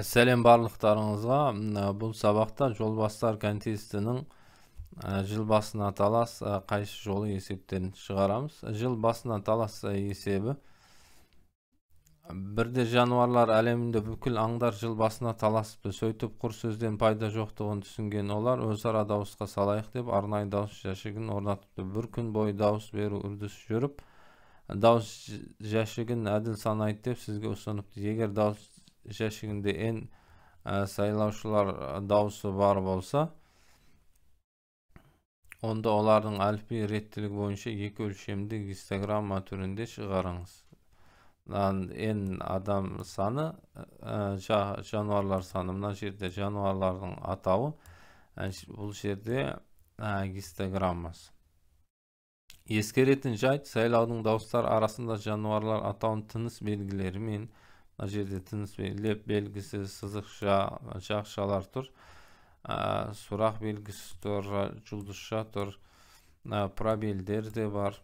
Сәлем барлықтарыңызға. Бұл сабақта жолбастар контестінің жыл басына талас қайсы жолы есептерін шығарамыз. Жыл басына талас есебі. Бірде жануарлар әлемінде бүкіл аңдар жыл басына таласыпты. Сөйтіп құр сөзден пайда жоқтығын түсінген олар өзара дауысқа салайық деп арнайы дауыс жәшігін орнатыпты. Бір күн бойы дауыс беру үрдісі жүріп, дауыс жәшігін әділ санайды деп сізге ұсыныпты. Егер дауыс жәшігінде ен сайлаушылар дауысы бар болса, онда олардың әліпби реттілігі бойынша екі өлшемді гистограмма түрінде шығарыңыз. Ен адам саны, жануарлар саны, мына жерде жануарлардың атауы, бұл жерде гистограммасы. Ескеретін жайт, сайлаудың дауыстар арасында жануарлар атауын тыныс белгілерімен, мына жерде тыныс леп белгісі, сызықша, жақшалар тұр, сұрақ белгісі тұр, жұлдызша тұр, пробелдер де бар.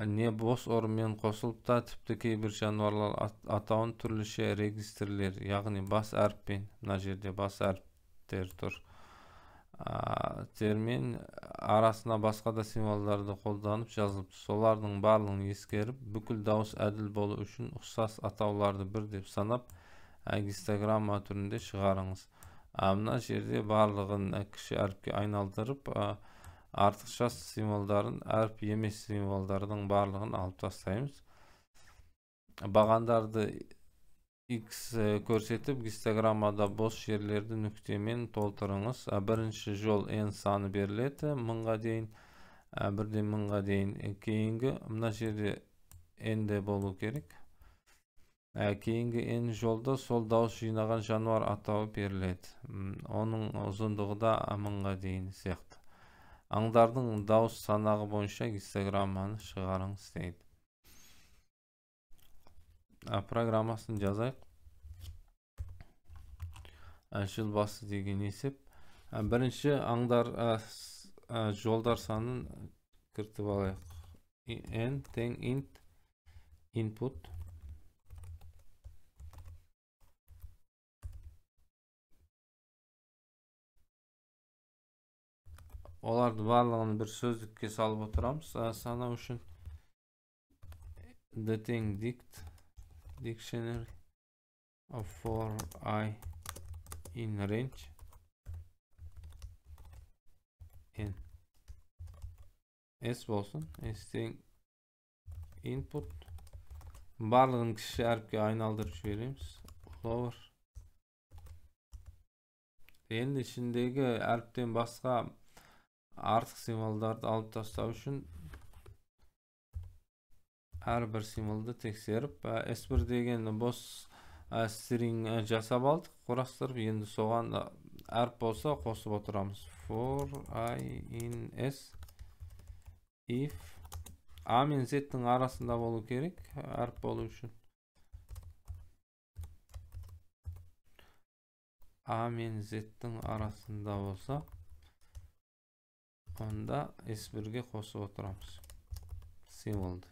Не бос орынмен қосылып та, тіпті кейбір жануарлар атауын түрліше регистрлер, яғни бас әріппен, мына жерде бас әріптер тұр, термен арасына басқа да символдарды қолданып жазылыпты. Солардың барлығын ескеріп, бүкіл дауыс әділ болу үшін ұқсас атауларды бір деп санап, гистограмма түрінде шығарыңыз. Мына жерде барлығын кіші әріпке айналдырып, артықша символдарын, әріп емес символдардың барлығын алып тастаймыз. Бағандарды X көрсетіп, гистограммада бос жерлерді нүктемен толтырыңыз. Бірінші жол N саны беріледі, мыңға дейін, бірден мыңға дейін. Кейінгі, мына жерде N де болу керек. Кейінгі N жолда сол дауыс жинаған жануар атауы беріледі. Оның ұзындығы да мыңға дейін сияқты. Аңдардың дауыс санағы бойынша гистограмманы шығарыңыз дейді. Программасын жазайық. Жыл басы деген есеп. Бірінші аңдар жолдар санын кіртіп алайық. N тең int input. Оларды барлығын бір сөздікке салып отырамыз санау үшін. D тең dict dictionary of for I in range n s болсын, s тең input. Барлығын кіші әріпке айналдырып жібереміз. Lower. Енді ішіндегі әріптен басқа артық символдарды алып тастау үшін әрбір символды тексеріп, S1 деген бос string жасап алдық, құрастырып, енді соған әріп болса қосып отырамыз. For I in S if A мен Z-тің арасында болу керек әріп болу үшін. A мен Z-тің арасында болса, онда S1-ге қосып отырамыз символды.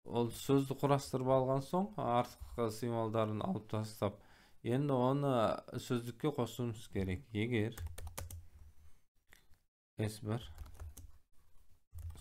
Ол сөзді құрастырып алған соң артық символдарын алып тастап, енді оны сөздікке қосуымыз керек. Егер S1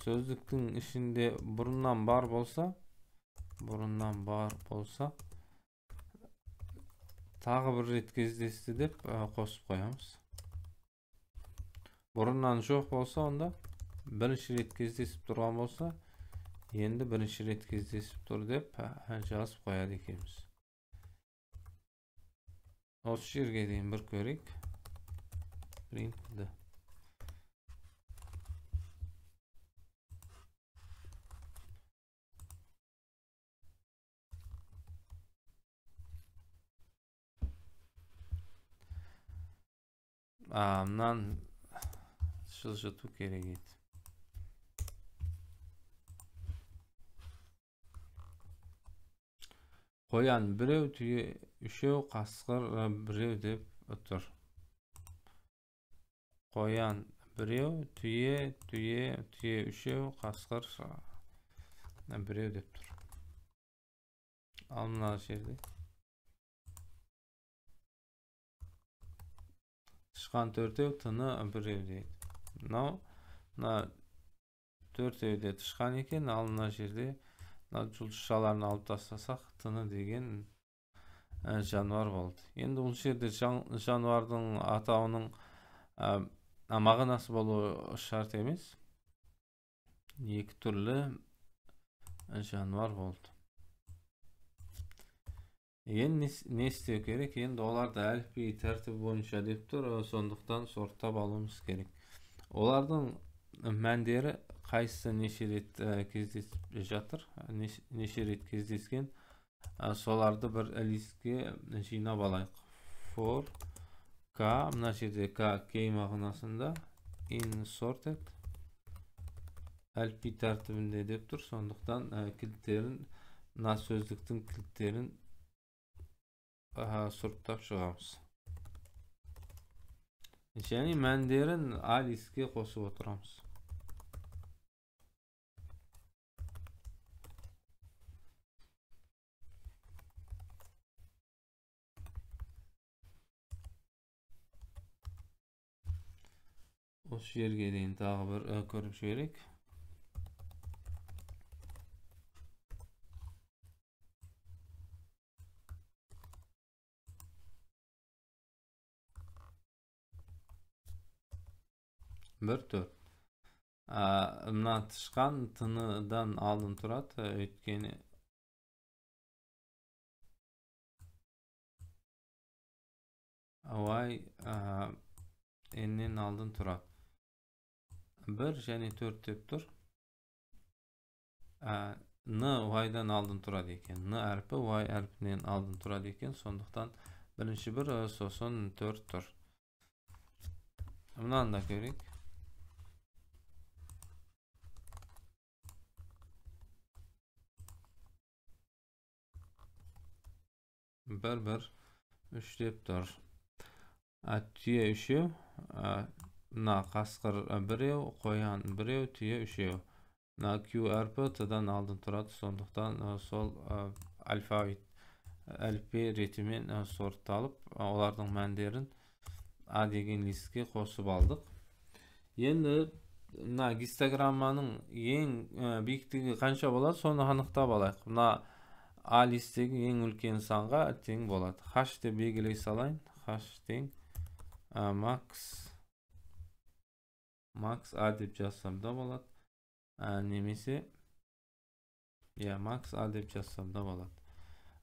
сөздіктің ішінде бұрыннан бар болса, тағы бір рет кездесті деп қосып қоямыз. Бұрыннан жоқ болса, онда бірінші рет кездесіп тұрған болса, енді бірінші рет кездесіп тұр деп жазып қояды екенбіз. Осы жерге дейін бір көрейік. Print D. Мынан жылжыту керек еді. Қоян біреу, түйе үшеу, қасқыр біреу деп тұр. Қоян біреу, түйе, түйе, түйе үшеу, қасқыр біреу деп тұр. Ал мына жерде Тышқан төртеу, тыны біреу дейді. Мынау мына төртеу де тышқан екен, ал мына жерде мына жұлдызшаларын алып тастасақ, тыны деген жануар болды. Енді бұл жерде жануардың атауының мағынасы болуы шарт емес. Екі түрлі жануар болды. Енді не істеу керек? Енді оларды әліпби тәртібі бойынша деп тұр, сондықтан сорттап алуымыз керек. Олардың мәндері қайсысы неше рет кездесіп жатыр, неше рет кездескен, соларды бір листке жинап алайық. For k, мына жерде k кей мағынасында, in sorted әліпби тәртібінде деп тұр, сондықтан кілттерін, мына сөздіктің кілттерін сұрыптап шығамыз. Және мәндерін А листке қосып отырамыз. Осы жерге дейін тағы бір көріп жіберейік. Бір, төрт. Мына тышқан тыныдан алдын тұрады, өйткені Y N-нен алдын тұрады. 1 және 4 деп тұр. Н Y-дан алдын тұрады екен. Н әрпі Y әрпінен алдын тұрады екен. Сондықтан бірінші 1, сосын 4 тұр. Мынаны да көрейік. 1, 1, 3 деп тұр. Түйе үшеу, мына қасқыр біреу, қоян біреу, түйе үшеу. Мына Q әрпі Т-дан алдын тұрады, сондықтан сол алфавит әліппе ретімен сортталып, олардың мәндерін А деген листке қосып алдық. Енді мына гистограмманың ең биіктігі қанша болады, соны анықтап алайық. Мына А листегі ең үлкен санға тең болады. H деп белгілей салайын. H тең max A деп жазсам да болады. Немесе max A деп жазсам да болады.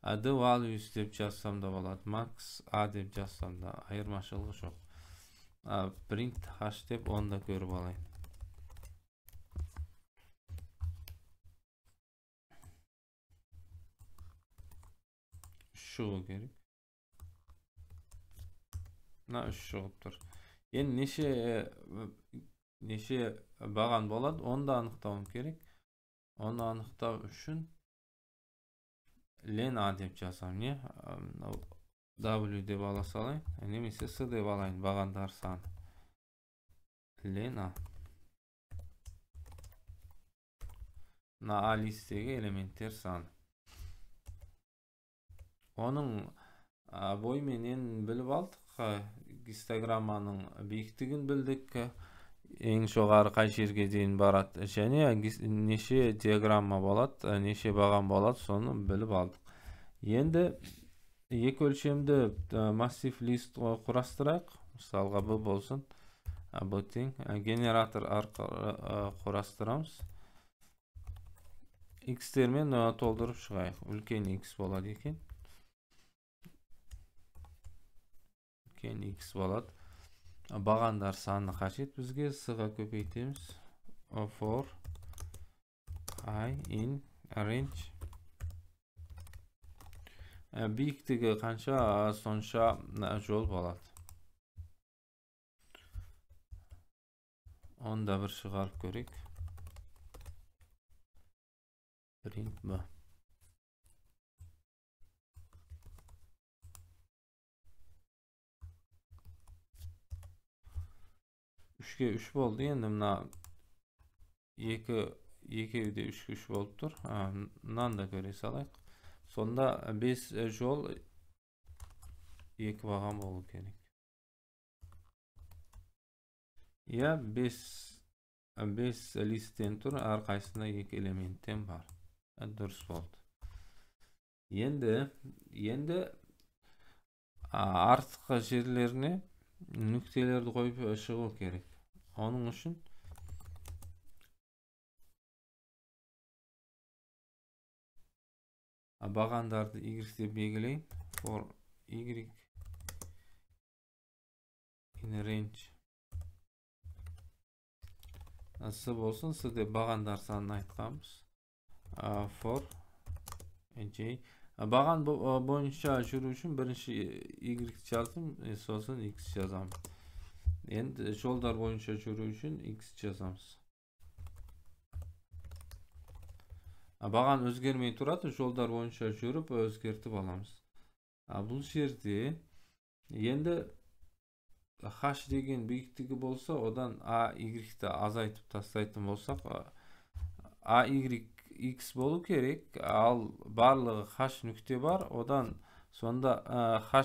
The values деп жазсам да болады. Max A деп жазсам да айырмашылығы жоқ. Print H деп оны да көріп алайын. Шығу керек. Мына 3 шығып тұр. Енді неше баған болады, оны да анықтауым керек. Оны анықтау үшін len A деп жазамын, не? W деп ала салайын, немесе S деп алайын, бағандар саны. Len A. Мына А листегі элементтер саны. Оның бойменен біліп алдық, гистограмманың биіктігін білдік, ең жоғары қай жерге дейін барады, және неше диаграмма болады, неше баған болады, соны біліп алдық. Енді екі өлшемді массив лист құрастырайық. Мысалға B болсын, B тең генератор арқылы құрастырамыз. X-термен толтырып шығайық. Үлкен X болады екен. Үлкен X болады. Бағандар саны қажет бізге. S-ға көбейтеміз. For I in range. Биіктігі қанша, сонша жол болады. Оны да бір шығарып көрейік. Print B. Үшке үш болды. Енді мына екеуі де үшке үш болып тұр. Мынаны да көре салайық. Сонда 5 жол 2 баған болу керек. Иә, 5 листтен тұр, әрқайсысында 2 элементтен бар. Дұрыс болды. Енді артқы жерлеріне нүктелерді қойып шығу керек. Оның үшін бағандарды y деп белгілейін. For y in range S болсын, S деп бағандар санын айтқанбыз. For j баған бойынша жүру үшін бірінші y жаздым, сосын x жазамын. Енді жолдар бойынша жүру үшін x жазамыз. Баған өзгермей тұрады, жолдар бойынша жүріп өзгертіп аламыз. Бұл жерде енді h деген биіктігі болса, одан a y-ті азайтып тастайтын болсақ, a y x болу керек, ал барлығы h нүкте бар, одан сонда h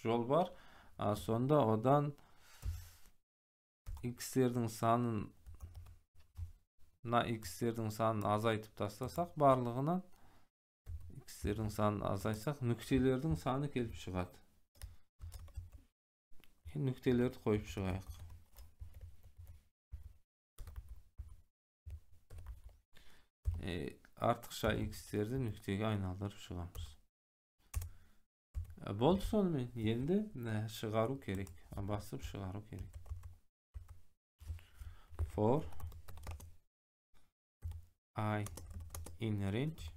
жол бар, сонда одан x-тердің санын мына x-тердің санын азайтып тастасақ, барлығынан x-тердің санын азайтсақ, нүктелердің саны келіп шығады. Нүктелерді қойып шығайық. Артықша x-терді нүктеге айналдырып шығамыз. Болды сонымен. Енді шығару керек. Басып шығару керек. For I in range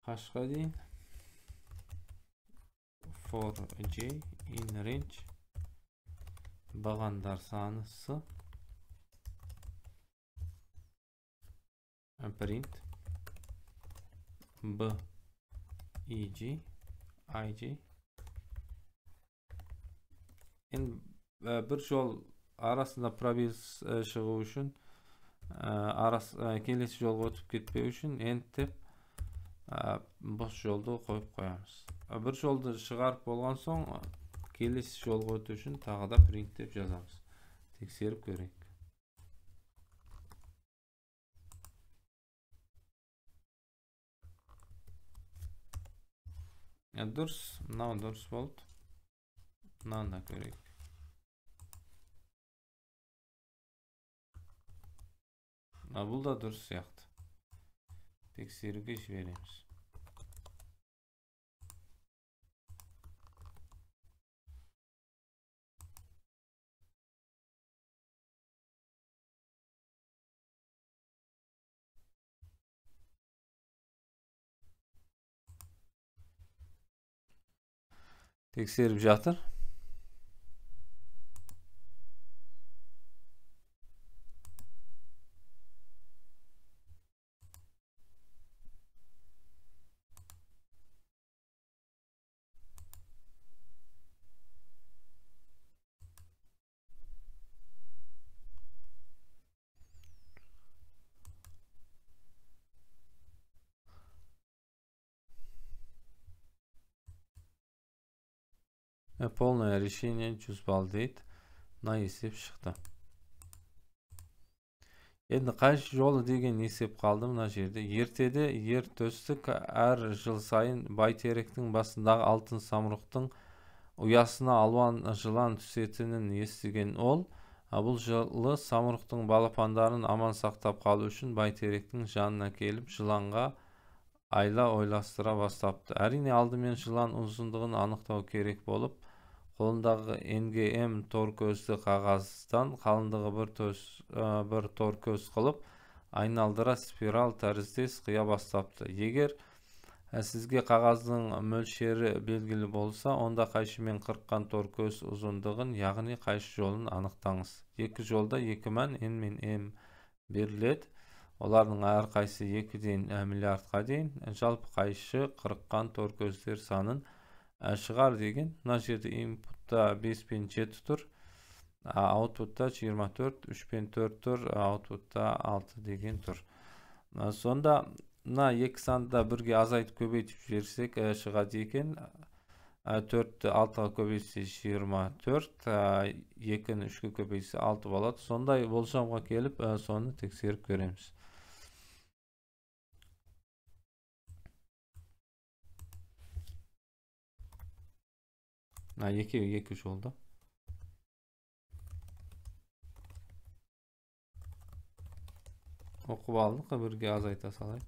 h-қа дейін, for j in range бағандар саны s print b e g i j. Енді бір жол арасында пробел шығу үшін, келесі жолға өтіп кетпеу үшін end деп бос жолды қойып қоямыз. Бір жолды шығарып болған соң келесі жолға өту үшін тағы да print деп жазамыз. Тексеріп көрейік. Дұрыс, мынау дұрыс болды. Мынаны да көрейік. Бұл да дұрыс сияқты. Тексеруге жібереміз. Тексеріп жатыр. Полное решение 100 балл дейді. Мына есеп шықты. Енді қайшы жолы деген есеп қалды мына жерде. Ертеде ер төстік әр жыл сайын бәйтеректің басындағы алтын самұрықтың ұясына алуан жылан түсетінін естіген ол, бұл жылы самұрықтың балапандарын аман сақтап қалу үшін бәйтеректің жанына келіп жыланға айла ойластыра бастапты. Әрине алдымен жылан ұзындығын анықтау керек болып, қолындағы НГМ торкөзді қағаздан қалыңдығы бір торкөз қылып айналдыра спираль тәріздес қия бастапты. Егер сізге қағаздың мөлшері белгілі болса, онда қайшымен қырыққан торкөз ұзындығын, яғни қайшы жолын анықтаңыз. Екі жолда екі мән N мен M беріледі. Олардың әрқайсысы 2-ден миллиардқа дейін. Жалпы қайшы қырыққан торкөздер санын шығар деген. Мына жерде инпутта 5 пен 7 тұр, аутпутта 24, 3 пен 4 тұр, аутпутта 6 деген тұр. Сонда мына екі санды да бірге азайтып көбейтіп жіберсек шығады екен. 4-ті 6-ға көбейтсе 24, 2-ні 3-ке көбейтсе 6 болады. Сондай болжамға келіп, соны тексеріп көреміз. Екеуі екі жолда. Оқып алдық, бірге азайта салайық.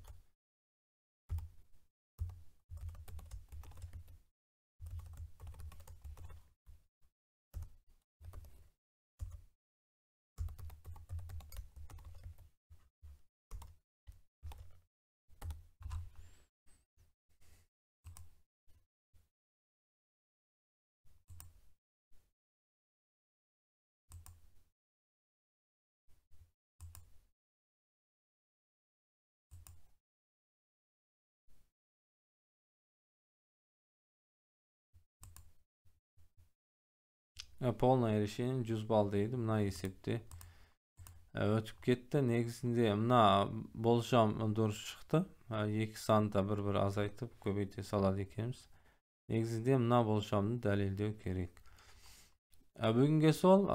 Полное решение 100 балл дейді. Мына есепте өтіп кетті. Негізінде мына болжам дұрыс шықты. Екі санды да бір-бір азайтып көбейте салады екенбіз. Негізінде мына болжамды дәлелдеу керек. Бүгінге сол.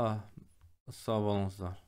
Сау болыңыздар.